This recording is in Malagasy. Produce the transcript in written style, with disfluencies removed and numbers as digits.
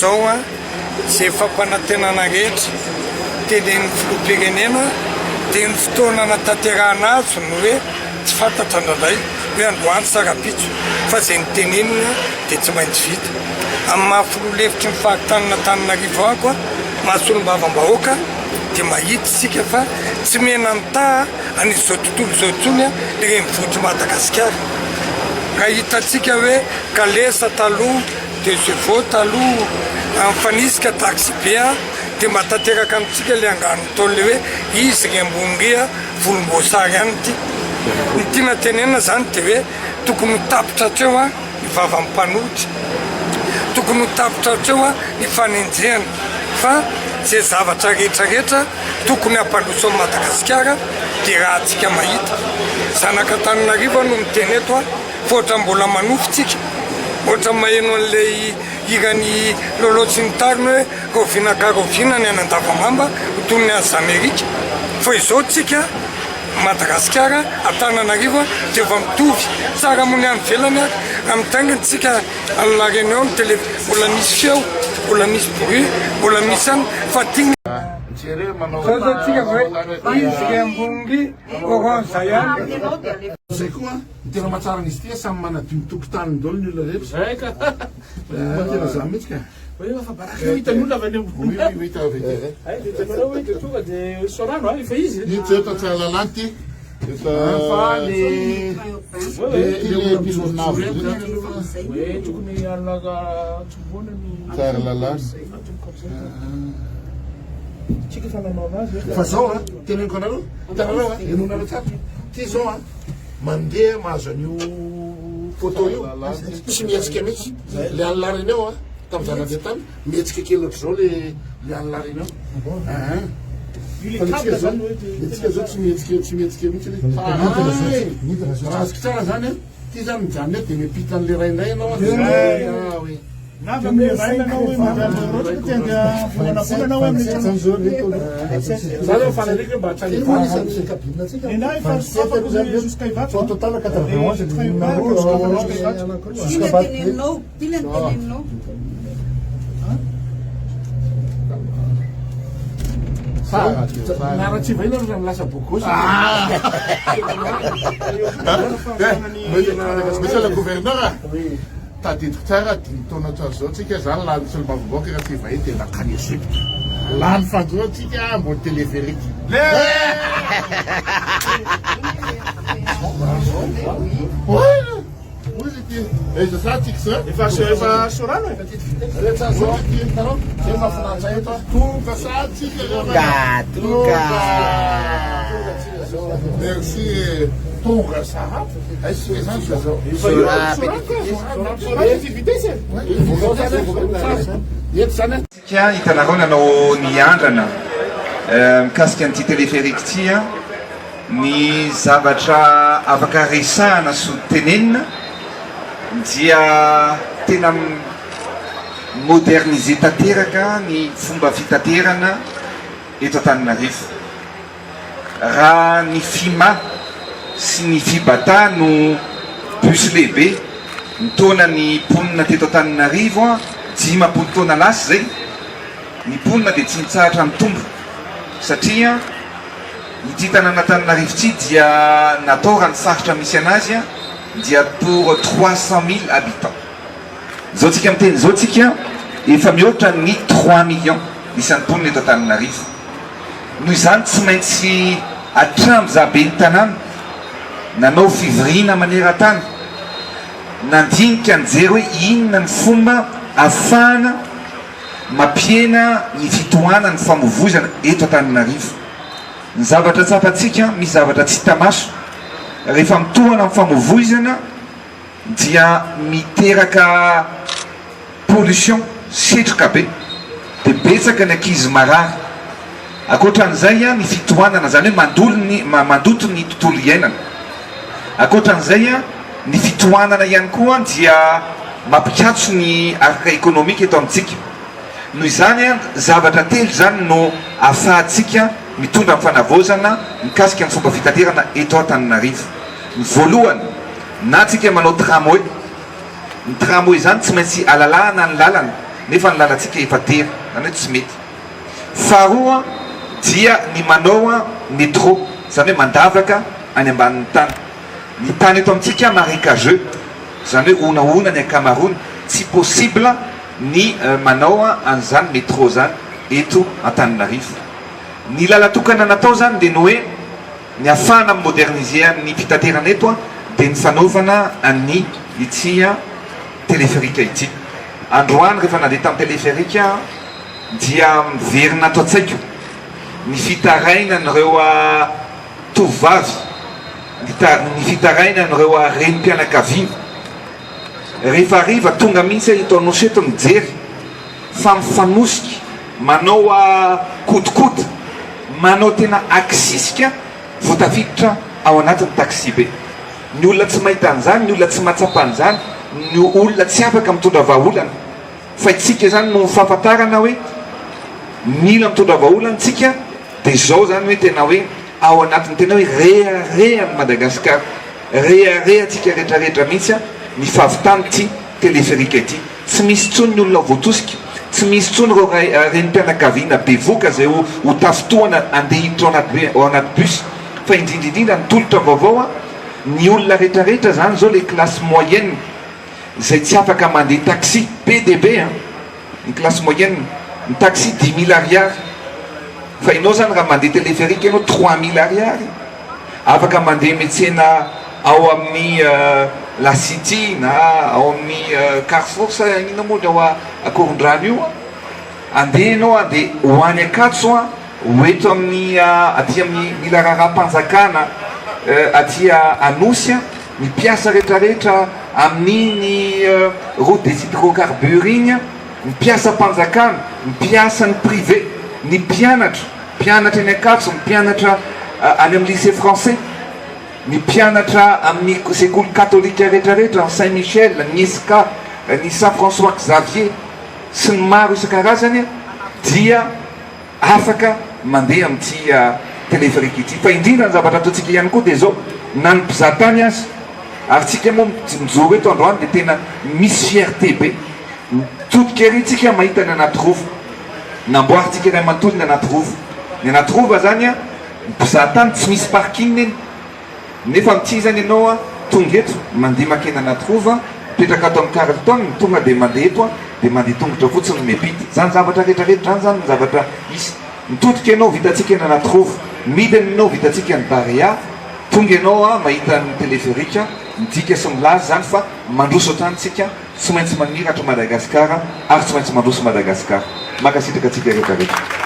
izao an, izay fampanantenana rehetra tenenin'ny filoham-pirenena dia ny fotoana anatanterahana azy no hoe tsy fantatra indraindray hoe androany sa rahampitso fa izay notenenina dia tsy maintsy vita. Amin'ny maha filoha lefitry ny faritanin'Antananarivo ahy koa, maha solombavambahoaka dia mahita isika fa tsy mena-mitaha an'izao tontolo izao intsony ny renivohitr'i Madagasikara. Raha hitantsika hoe kalesa taloha, deux chevaux taloha, mifanisika taxi be dia mba tanteraka amintsika ilay anganon'ny Ntaolo ilay hoe izy ry ambony ry volomboasary ihany ity. Ny tiana tenenina izany dia hoe tokony ho tapitra hatreo ny vavan'ny mpanohitra. Tokony ho tapitra hatreo ny fanenjehana fa izay zavatra rehetra rehetra tokony hampandroso an'i Madagasikara dia rahantsika mahita. Zanak'Antananarivo aho no miteny eto fa ohatran'ny mbola manofy tsika. Ohatran'ny maheno an'ilay hiran'i Lolo sy ny tariny hoe rahoviana ka rahoviana ny any Andavamamba ho toy ny any Zamerika. Fa izao tsika Madagasikara, Antananarivo dia efa mitovy tsara moa ny any ivelany ary raha mitaingina tsika any La Réunion ny télé mbola misy feo, mbola misy bruit, mbola misy any fa aty ny Zao zao tsika vao hoe izy ry ambony ry orange ihany. Zay koa ny tena mahatsara an'izy ity samy manadio ny tokotaniny daholo ny olona rehetra. Zay ka. Tena za mihitsy ka. Hoe fa baraka io hitan'ny olona avy any ambony. Oui oui hita avy aty. Hay dia hitanareo hoe dia tonga dia Sorano a, efa izy. Ito eto Tsaralalàna ity. Eto Fa le le le pylône avo be. Hoe tokony alaka tsomboana ny Tsaralalàna. Atomboka amizay ka. Tsika efa nanao anazy e. Fa zao a, teneniko anareo, hitanareo a, henoinareo tsara. Ty zao a, mandeha mahazo an'io photo io, tsy mihetsika mihitsy. Le any La Réunion a, tamin'izaho nandeha tany, mihetsika kely ohatr'izao le le any La Réunion. Ahan. Fa le tsika zao, le tsika zao tsy mihetsika tsy mihetsika mihitsy le. Raha azoko tsara zany a, ty zany mijanona eto de miampita an'le ray indray ianao a. Ah oui. Na avy amin'ny Rail ianao hoe mandeha amin'ny route te handeha volana volana hoe amin'ny trano. Za zao faniriako hoe mba hatrany Ivato. Nena efa sokafako ny jusqu'à Ivato. Au total 91 Jusqu'à Ivato. Na raha tsy vahiny aloha lasa beau gosse. Monsieur le gouverneur, tadidiko tsara dimy taona ohatran'izao tsika zany lany solombavambahoaka raha tsy vahiny dia nankany Egypte. Lany fanjoa tsika ambony téléphérique. Efa efa Sorano e. Tonga tonga. Merci. Tonga sahady. Tsika hitanareo nanao ny andrana mikasika an'ity téléphérique ity an, ny zavatra afaka resahana sy ho tenenina dia tena mi-moderniser tanteraka ny fomba fitaterana eto Antananarivo. Raha ny Fima sy ny Fibata no bus lehibe nitaona ny mponina teto Antananarivo 50 taona lasa izay, ny mponina dia tsy nitsahatra nitombo satria ity tanàn'Antananarivo ity dia natao raha ny faritra misy anazy dia pour 300 mille habitants. Izao tsika miteny izao tsika efa mihoatra ny trois millions isan'ny mponina eto Antananarivo. Noho izany tsy maintsy hatramy za ben'ny tanàna nanao fivoriana maneran-tany nandinika nijery hoe inona ny fomba afahana mampihena ny fitohanan'ny famovoizana eto Antananarivo. Ny zavatra tsapantsika misy zavatra tsy hita maso rehefa mitohana amin'ny famovoizana dia miteraka pollution, setroka be, dia betsaka ny ankizy marary. Ankoatran'izay ny fitohanana, izany hoe mandolo ny, mandoto ny tontolo iainana. Ankoatran'izay ny fitohanana ihany koa dia mampikatso ny arc économique eto amintsika. Noho izany, zavatra telo izany no ahafahantsika mitondra ny fanavaozana mikasika ny fomba fitaterana eto Antananarivo. Ny voalohany, na tsika manao tramway, ny tramway izany tsy maintsy alalahana ny lalana. nefa ny lalantsika efa tery, izany hoe tsy mety. Faharoa dia ny manao métro, izany hoe mandavaka any ambanin'ny tany. Ny tany eto amintsika marécageux, izany hoe honahona ny ankamaroany, tsy possible ny manao an'izany métro izany eto Antananarivo. Ny lalan-tokana natao izany dia ny hoe ny ahafahana mi-moderniser ny fitaterana eto dia ny fanaovana an'ny ity téléphérique ity. Androany rehefa nandeha tamin'ny téléphérique aho dia miverina ato an-tsaiko ny fitarainan'ireo tovovavy, ny fitarainan'ireo renim-pianakaviana. Rehefa hariva tonga mihitsy aho eto Anosy eto mijery fa mifanosika, manao kodikody, manao tena akisisika vao tafiditra ao anatin'ny taxi-be. Ny olona tsy mahita an'izany, ny olona tsy mahatsapa an'izany, ny olona tsy afaka mitondra vahaolana. Fa itsika izany noho ny fahafantarana hoe mila mitondra vahaolana tsika dia izao izany hoe tena hoe ao anatin'ny tena hoe reharehan'i Madagasikara, reharehantsika rehetrarehetra mihitsy ny fahavitan'ity téléphérique ity. Tsy misy intsony ny olona voatosika, tsy misy intsony ireo ray renim-pianakaviana bevoka izay ho ho tafintohana handeha hiditra ao anaty ao anaty bus. Fa indrindra indrindra ny tolotra vaovao, ny olona rehetrarehetra izany izao ilay classe moyenne, izay tsy afaka mandeha taxi, be dia be an! Ny classe moyenne, ny taxi 10 000 ariary, fa ianao zany raha mandeha téléphérique ianao 3000 ariary, afaka mandeha miantsena ao amin'ny la city na ao amin'ny carrefour sa inona moa ny ao Ankorondrano io an, andeha ianao an dia ho any Ankatso an, ho eto amin'ny aty amin'ny mila raharaham-panjakana aty Anosy an, Ny mpiasa retraretra amin'iny route des hydrocarbures iny, ny mpiasam-panjakana, ny mpiasan'ny privé, ny mpianatra, mpianatra eny Ankatso, ny mpianatra any amin'ny lycée français, ny mpianatra amin'ny sekoly katolika retraretra, ny Saint Michel, ny ESCA, ny Saint François Xavier sy ny maro isan-karazany dia afaka mandeha amin'ity téléphérique ity. Fa indrindra ny zavatra ataontsika ihany koa dia izao, na ny mpizaha tany aza, ary tsika moa mijoro eto androany dia tena misy fierté be, mitodika ery tsika mahita ny anaty rova, namboarintsika iray manontolo ny anaty rova, ny anaty rova zany an, ny mpizaha tany tsy misy parking eny, Nefa amin'ity izany ianao an, tonga eto, mandeha makeny anaty rova, mipetraka ato amin'ny Carlton, tonga dia mandeha eto an, dia mandeha tongotra fotsiny no miampita. Izany zavatra rehetra rehetra izany izany ny zavatra hisy. Mitodika ianao, vitantsika ny anaty rova. Midina ianao, vitantsika ny Barea. Tonga ianao an, mahita ny téléphérique, midika sy milaza izany fa mandroso hatrany tsika, tsy maintsy mamiratra Madagasikara ary tsy maintsy mandroso Madagasikara. Mankasitraka antsika rehetra rehetra.